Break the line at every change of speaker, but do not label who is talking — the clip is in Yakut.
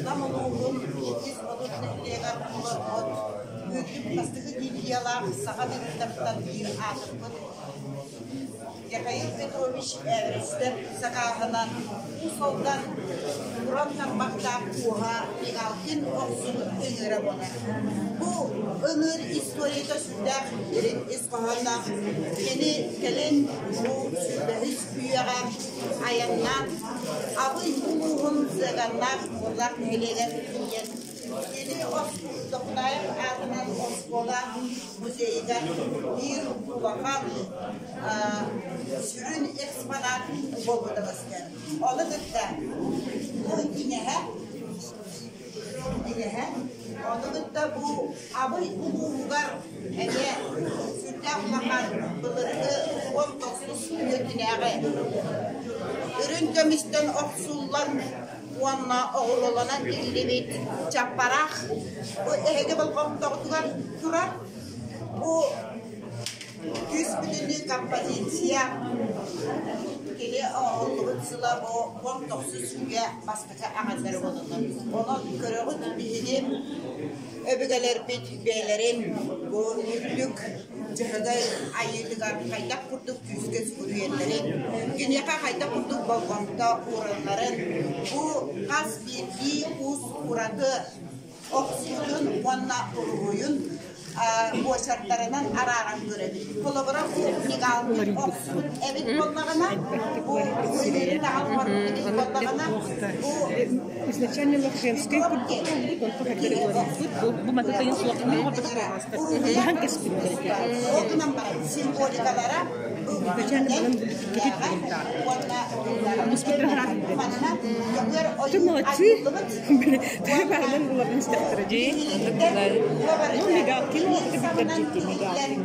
Нам улууһун 230 нэһилиэгэр олорбут үрдүк бастакы гильдиялаах саха директорыттан биир аатырбыт Михаил Петрович Эверстов сакааһынан Уус Алдан уран тарбахтаах куоһа Мигалкин охсун ыҥыыра буолар. Бу ыҥыыр историята сүрдээх дириҥ ис хоһоонноох. Кини кэлин бу сүүрбэһис үйэҕэ айаннаан Абый улууһун Сыаганнаах Мурлаах нэһилиэгэр тиийэн Кини Докунаев аатынан оскуола музейыгар биир улахан сүрүн экспонат буолбута көстөр. Ону кытта бу иҥэһэ иҥэһэ ону кытта бу Абый улууһугар эмиэ сүрдээх улахан былыргы 19 үйэтинээҕи үрүҥ көмүстэн охсуллан уонна оҕуруоланан тигиллибит чаппараах бу эһиги болҕомтоҕутугар турар. Бу Үс бүтүннүү композиция кини оҥоһуллубут сыла бу 19 үйэ бастакы аҥардара буолаллар. Онон көрөҕүт биһиги өбүгэлэрбит бэйэлэрин бу үрдүк Дьөһөгөй айыытыгар хайдах курдук күүскэ сүгүрүйэллэрин, киниэхэ хайдах курдук болҕомто ууралларын, бу хас биирдии уус ураты охсуутун уонна уруһуйун буочардарынан арааран көрөбүт. Холобура, бу мигалкин охсубут эбит буоллаҕына, бу сирэйин таһан эбит буоллаҕына, бу
Изначально женскай курдук буолбут, онто хардары уларыйбыт. Бу мататайын суохтан баһан кэспиттэр.
Ол гынан баран символикалара
Изначально манан Ты молодцы. Баһынан буларын истэхтэрэ дии. Ну, мигалкин, мигалкин.